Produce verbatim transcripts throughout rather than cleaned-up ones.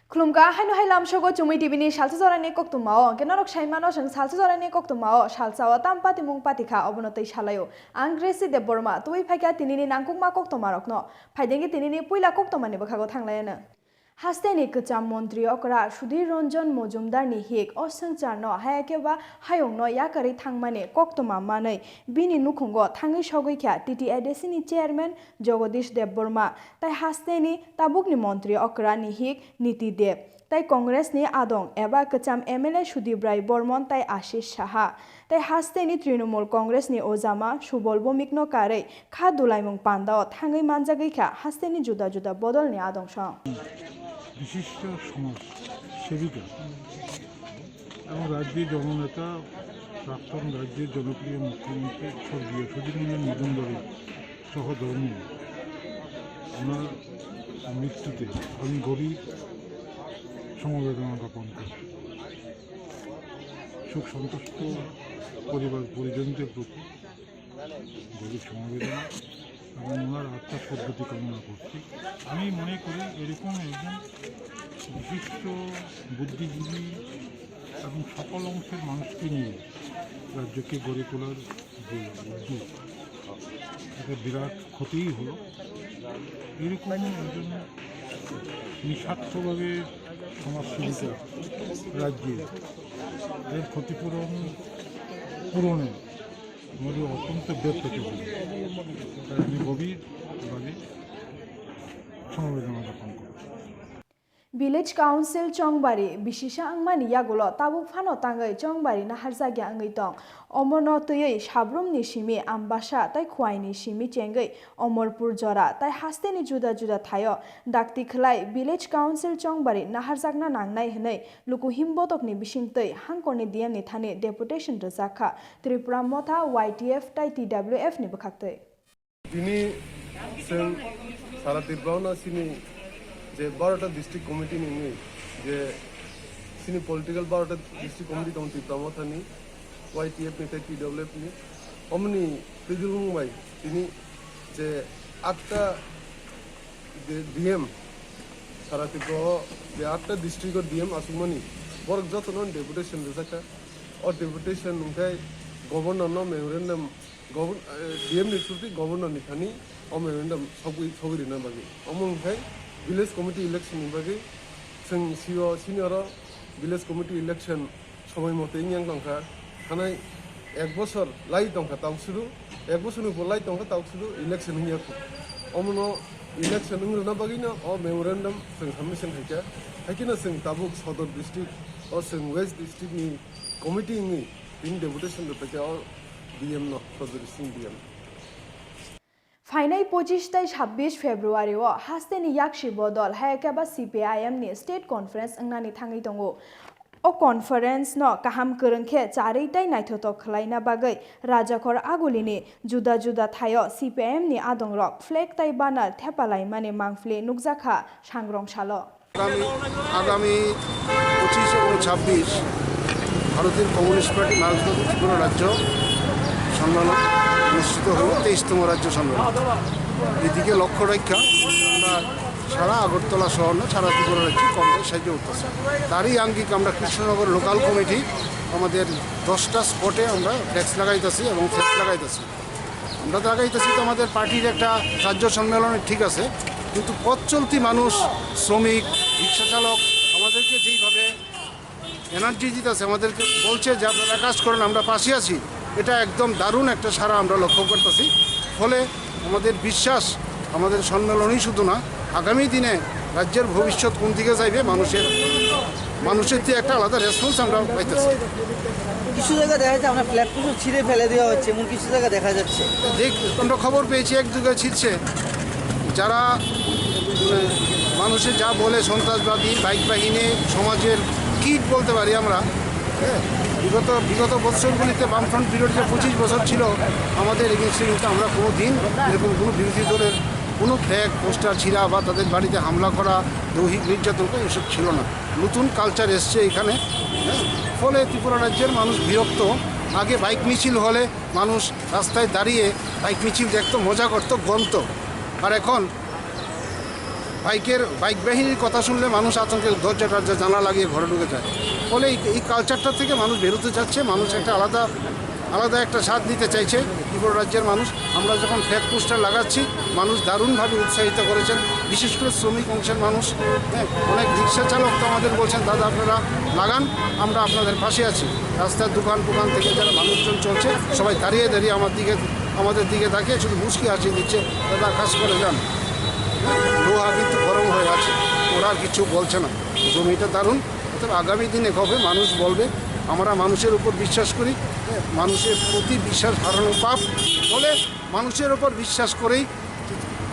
Khulumkha, haino hai lamsogo Chumui T V ni salsa jorani koktwmao, hwnkhe norok saimano chwng salsa jorani koktwmao, salsao tam patimung patikha, obono twi salaio. Ang Gracie Debbarma, tubui phaikha tinini nangkukma koktwmarokno. Phaidengkhe tinini puila koktwmani bwkhago thanglaiyano. Hasteni kwcham montri okra Sudhir Ranjan Majumdar ni hik o swngcharno, haya khe ba hayungno yakarwi thangmani koktwma manwi bini nukhungo thangwi sogwi kha T T A D C ni chairman Jagadish Debbarma, tai hasteni tabukni montri okra ni hik Niti Deb, tai Congress ni adong eba kwcham M L A Sudip Rai Bormon tai Ashish Saha, tai hasteni Trinamool Congress ni ojama Subol Bhowmik no karwi kha dulaimung pandao thangwi manjagwi kha hasteni juda juda bodol ni adong song. বিশিষ্ট সমাজ সেবিকা এবং রাজ্যের জননেতা, প্রাক্তন রাজ্যের জনপ্রিয় মুখ্যমন্ত্রী স্বর্গীয় সুধীর রঞ্জন মজুমদারের সহধর্মিণী, ওনার মৃত্যুতে আমি গভীর সমবেদনা জ্ঞাপন করি। শোক সন্তুষ্ট পরিবার পরিজনদের প্রতি গভীর সমবেদনা এবং ওনার আত্মার সদ্গতি কামনা করছি। আমি মনে করি এরকম একজন বিশিষ্ট বুদ্ধিজীবী এবং সকল অংশের মানুষকে নিয়ে রাজ্যকে গড়ে তোলার যে উদ্যোগ, এটা বিরাট ক্ষতিই হলো। এরকম একজন নিঃস্বার্থভাবে সমাজসেবিকা রাজ্যে এর ক্ষতিপূরণ পূরণে আমাদের অত্যন্ত ব্যর্থ হয়েছে। তাই আমি গভীরভাবে সমবেদনা জ্ঞাপন করছি। Village Council Chongbari bisisa wngmani yagulo tabuk phano tangwi Chongbari naharjakya wngwi tong. Omono twiwi Sabrumni simi Ambasa tai Khwaini simi chengwi Omorpur jora tai hasteni juda juda thaio dakti khlai Village Council Chongbari naharjakna nangnai hwnwi luku himbotokni bisingtwi hangkorni D M ni thani deputation rwjak kha Tripura Motha, Y T F tai T W F ni bwkhaktwi. Tini chwng sara Tripura no chini je barota district committee ni wngwi je chini political barota district committee tong Tripura Motha ni Y T F ni tei T W F ni omoni twijlwng bai tini je atta je D M sara Tripura o je atta district o D M aswkmani borok jotono deputation rwjakha. O deputation wngkhe governor no memorandum Govern-, eh, D M ni through twi governor ni thani o memorandum sogwi, sogwi rwna bagwi. Omo hwnkhe village committee election ni bagwi chwng C O senior o village committee election somoi mote wngya wng tongkha. Thanai ek bosor lai tongkha tauksuru, ek bosor ni bo lai tongkha tauksuru election wngya khu. Omono election wng rwna bagwi no o memorandum chwng submission khaikha. Haikhe no chwng tabuk Sodor district o chwng West district ni committee wngwi tini deputation rwphaikha o D M no, Sodor district D M. Phainai pochish tai sabbish February o hasteni yaksi bodol, hai khe ba C P I M ni state conference wngnani thangwi tongo. O conference no kaham kwrwng khe charwi tai naithothok khlaina bagwi Rajakhor Agulini juda juda thaio C P I M ni adongrok flag tai banner thepalaimani mangpili nukjakha sangrong salo. Agami, agami পঁচিশ এবং ছাব্বিশ ভারতের communist party মার্ক্সবাদী ত্রিপুরা রাজ্য সম্মেলন অনুষ্ঠিত হলো, তেইশতম রাজ্য সম্মেলন। এদিকে লক্ষ্য রাখা আমরা সারা আগরতলা শহর না, সারা ত্রিপুরা রাজ্যে কংগ্রেস সাহায্য করতেছে। তারই আঙ্গিক আমরা কৃষ্ণনগর লোকাল কমিটি আমাদের দশটা স্পটে আমরা ফ্লেক্স লাগাইতেছি এবং ফ্লেক্স লাগাইতেছি। আমরা তো আগাইতেছি তো আমাদের পার্টির একটা রাজ্য সম্মেলনে, ঠিক আছে, কিন্তু পথ চলতি মানুষ, শ্রমিক, রিক্সা চালক আমাদেরকে যেইভাবে এনার্জি দিতেছে, আমাদেরকে বলছে যে আপনারা কাজ করেন, আমরা পাশে আছি, এটা একদম দারুণ একটা সাড়া আমরা লক্ষ্য করতেছি। ফলে আমাদের বিশ্বাস আমাদের সম্মেলনই শুধু না, আগামী দিনে রাজ্যের ভবিষ্যৎ কোন দিকে যাইবে, মানুষের, মানুষের দিয়ে একটা আলাদা রেসপন্স আমরা পাইতেছি। কিছু জায়গা দেখা যাচ্ছে আপনার ফ্ল্যাগ কিছু ছিঁড়ে ফেলে দেওয়া হচ্ছে, এমন কিছু জায়গা দেখা যাচ্ছে। দেখ, আমরা খবর পেয়েছি এক দুর্গা ছিটছে, যারা, মানে, মানুষের যা বলে সন্ত্রাসবাদী, বাইক বাহিনী, সমাজের কীট বলতে পারি আমরা। হ্যাঁ, বিগত, বিগত বছরগুলিতে বামফ্রন্ট পিরিয়ড যে পঁচিশ বছর ছিল, আমাদের এগেনস্টে কিন্তু আমরা কোনো দিন এরকম কোনো বিরোধী দলের কোনো ফ্ল্যাগ, পোস্টার ছিঁড়া বা তাদের বাড়িতে হামলা করা, দৈহিক নির্যাতন করা, এসব ছিল না। নতুন কালচার এসছে এখানে। হ্যাঁ, ফলে ত্রিপুরা রাজ্যের মানুষ বিরক্ত। আগে বাইক মিছিল হলে মানুষ রাস্তায় দাঁড়িয়ে বাইক মিছিল দেখতো, মজা করতো, গণতো। আর এখন বাইকের, বাইক বাহিনীর কথা শুনলে মানুষ আতঙ্কে দরজা টরজা জানালা লাগিয়ে ঘরে ঢুকে যায়। ফলে এই, এই কালচারটা থেকে মানুষ বেরোতে চাচ্ছে, মানুষ একটা আলাদা, আলাদা একটা স্বাদ নিতে চাইছে ত্রিপুরা রাজ্যের মানুষ। আমরা যখন ফ্ল্যাগ পোস্টার লাগাচ্ছি, মানুষ দারুণভাবে উৎসাহিত করেছেন, বিশেষ করে শ্রমিক অংশের মানুষ। হ্যাঁ, অনেক রিক্সা চালক তো আমাদের বলছেন, "দাদা, আপনারা লাগান, আমরা আপনাদের পাশে আছি।" রাস্তার দোকান ফোকান থেকে যারা মানুষজন চলছে, সবাই দাঁড়িয়ে দাঁড়িয়ে আমার দিকে, আমাদের দিকে তাকিয়ে শুধু মুচকি হাসি দিচ্ছে, "দাদা, কাজ করে যান।" হ্যাঁ, লোহা কিন্তু গরম হয়ে আছে, ওরা আর কিছু বলছে না। জমিটা দারুণ, অতএব আগামী দিনে হবে, মানুষ বলবে, আমরা মানুষের উপর বিশ্বাস করি। হ্যাঁ, মানুষের প্রতি বিশ্বাস হারানো পাপ, ফলে মানুষের উপর বিশ্বাস করেই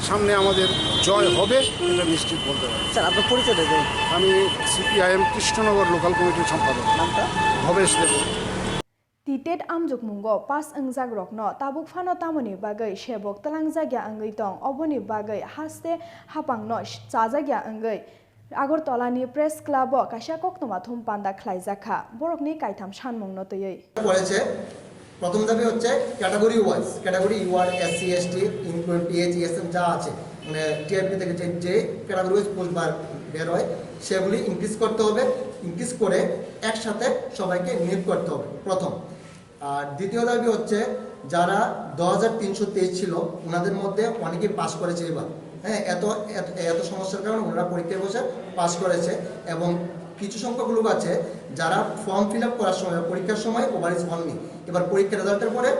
সামনে আমাদের জয় হবে, এটা নিশ্চিত বলতে পারি। স্যার, আপনার পরিচয়টা দিন। আমি সিপিআইএম কৃষ্ণনগর লোকাল কমিটির সম্পাদক। নামটা? ভবেশ দেব। Titet amjokmungo pass wngjak rokno tabuk phano tamoni bagwi sebok twlangjakya wngwi tong, oboni bagwi haste haphangno chajakya wngwi Agartala ni Press Club o kaisa koktwma thum panda khlaijak kha, borokni kaitham sanmungno twiwi. করেছে। প্রথম দাবি হচ্ছে category wise, category UR, SC, ST, include PH, ESM যা আছে, মানে টিআরপি থেকে যে, যে ক্যাটাগরি ওয়াইজ পোস্ট বার বের হয়, সেগুলি ইনক্রিজ করতে হবে। ইনক্রিজ করে একসাথে সবাইকে নিয়োগ করতে হবে, প্রথম। আর দ্বিতীয় দাবি হচ্ছে, যারা দশ হাজার তিনশো তেইশ ছিল, ওনাদের মধ্যে অনেকেই পাস করেছে এবার। হ্যাঁ, এত, এত, এত সমস্যার কারণে ওনারা পরীক্ষায় বসে পাস করেছে। এবং কিছু সংখ্যক লোক আছে, যারা ফর্ম ফিল আপ করার সময়, পরীক্ষার সময় ওভারএজ হননি, এবার পরীক্ষার রেজাল্টের পরে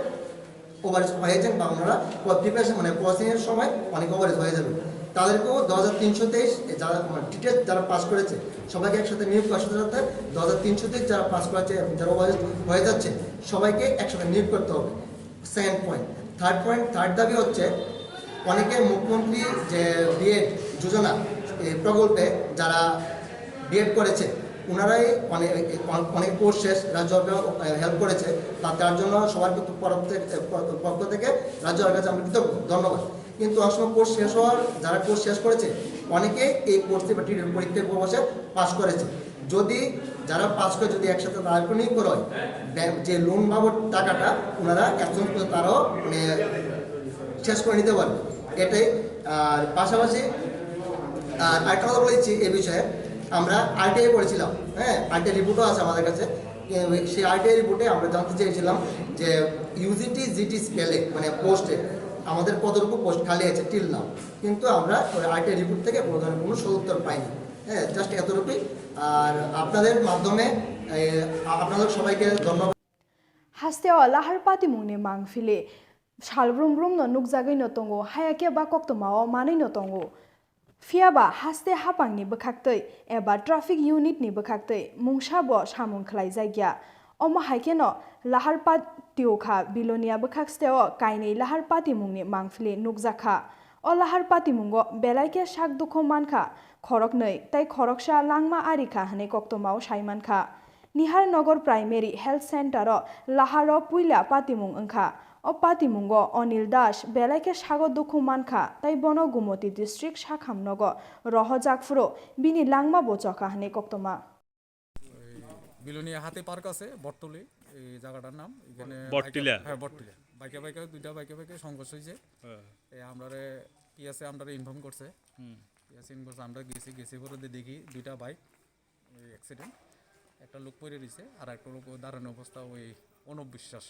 ওভারএজ হয়ে যান, বা ওনারা প্রিপারেশন, মানে, কোচিং এর সময় অনেক ওভারএজ হয়ে যাবে। তাদেরকেও দশ হাজার তিনশো তেইশ, এ, যারা, মানে, টিটেট যারা পাস করেছে, সবাইকে একসাথে নিয়োগ করার সাথে সাথে দশ হাজার তিনশো তেইশ যারা পাস করেছে এবং যারা ওভারএজ হয়ে যাচ্ছে, সবাইকে একসাথে নিয়োগ করতে হবে। Second point. Third point, third দাবি হচ্ছে, অনেকে মুখ্যমন্ত্রী যে বিএড যোজনা, এই প্রকল্পে যারা বিএড করেছে, ওনারাই অনেক, অনেক কোর্স শেষ, রাজ্য সরকার হেল্প করেছে, তা তার জন্য সবার পক্ষ থেকে, পক্ষ থেকে রাজ্য সরকারের কাছে আমরা কৃতজ্ঞ, ধন্যবাদ। কিন্তু অনেক সময় কোর্স শেষ হওয়ার, যারা কোর্স শেষ করেছে, অনেকে এই কোর্সে বা টিটেট পরীক্ষায় বসে পাস করেছে। যদি যারা পাস করে, যদি একসাথে তাদেরকে নিয়োগ করা হয়, ব্যাংক যে লোন বাবদ টাকাটা ওনারা একজন করে তারাও, মানে, শেষ করে নিতে পারবে, এটাই। আর পাশাপাশি, আর আরেকটা কথা বলেছি এই বিষয়ে, আমরা আরটিআই করেছিলাম, হ্যাঁ, আরটিআই রিপোর্টও আছে আমাদের কাছে। এ, সেই আরটিআই রিপোর্টে আমরা জানতে চেয়েছিলাম যে ইউজিটি জিটি স্কেলে, মানে, পোস্টে আমাদের কতটুকু পোস্ট খালি আছে টিল নাও, কিন্তু আমরা ওই আরটিআই রিপোর্ট থেকে কোনো ধরনের কোনো সদুত্তর পাইনি। হ্যাঁ, জাস্ট এতটুকুই। আর আপনাদের মাধ্যমে, এ, আ-, আপনাদের সবাইকে ধন্যবাদ। Hasteo lahar patimungni mangphili sal brum brumno nukjagwino tongo, hayakhe ba koktwmao manwino tongo. Phiyaba haste haphangni bwkhaktwi eba traffic unit ni bwkhaktwi mungsa bo samung khlaijakya. Omo hai kheno lahar patio kha Bilonia bwkhaksteo kainwi lahar patimungni mangphili nukjakha. O lahar patimungo belai khe sak dukhu mankha khoroknwi tei khoroksa langma ari kha hwnwi koktwmao sai mankha. Niharnagar Primary Health Center o laharo puila patimung wngkha. O patimungo Anil Das belai khe sago dukhu mankha tei bono Gumoti District sakhamnogo rohojak phuru bini langma bo chokha hwnwi koktwma. এই বিলোনিয়া হাতি পার্ক আছে, বটতলি এই জায়গাটার নাম। এখানে বটতলা? বাইকে, হ্যাঁ, বটতলা। বাইকে বাইকে দুইটা বাইকে বাইকে সংঘর্ষ হয়েছে। হ্যাঁ। এই আমরারে পিএসএ আমরারে ইনফর্ম করছে। হুম। পিএসএ ইনফর্ম করছে, আমরা গেছি, গেছি পরে দে-, দেখি দুইটা বাইক, এই অ্যাক্সিডেন্ট। একটা লোক পড়ে রয়েছে, আর একটা লোক ও দাঁড়ানো অবস্থা, ওই অনুপ বিশ্বাস।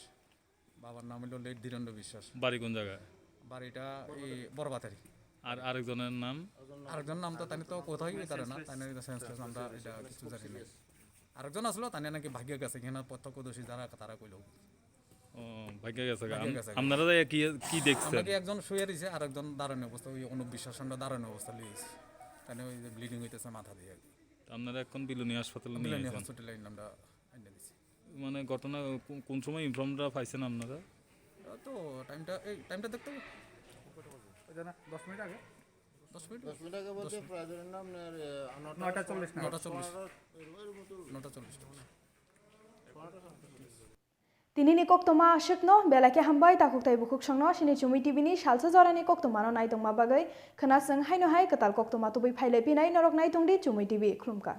বাবার নাম হলো লেট ধীরেন্দ্র বিশ্বাস। বাড়ি কোন জায়গায়? বাড়িটা এই বড়বাতারি। আর আরেকজনের নাম? আরেকজনের নাম তো তানি তো কোথাও কি তারা না, তানি তো সেন্স নামটা এটা কিছু জানি না। আরেকজন আসলো, তানি নাকি ভাগ্য গেছে, এখানে প্রত্যক্ষদর্শী যারা তারা কইলো। ও, ভাগ্য গেছে গা। ভাগ্য আম-, গেছে গা। আপনারা যাইয়া কি, কি দেখছেন? আমরা কি একজন শুয়ে রয়েছে, আরেকজন দাঁড়ানো অবস্থা, ওই অনুপ বিশ্বাস আমরা দাঁড়ানো অবস্থা লিয়েছি। তানি ওই যে ব্লিডিং হইতেছে মাথা দিয়ে আর কি। তো আপনারা এখন বিলোনিয়া হাসপাতালে নিয়ে বিলোনিয়া গেছেন? হসপিটালে আমরা এনে দিছি। মানে ঘটনা কো-, কোন সময় ইনফর্মটা পাইছেন আপনারা? তো টাইমটা, এই টাইমটা দেখতে হবে। ওই যে না, দশ মিনিট আগে। দশ মিনিট? দশ মিনিট আগে বলতে দশ মিনিট। প্রায় ধরে না আপনার, এ, নটা চল্লিশ নাগাদ। নটা চল্লিশ। নটা চল্লিশ। Tinini koktwma aswkno, belai khe hambai takhuk tei bukhuk songno sini Chumui T V ni salsa jorani koktwmano naitongma bagwi. Khwna chwng haino hai kwtal koktwma tubui phailai pinai norok naitongdi Chumui T V, khulumkha.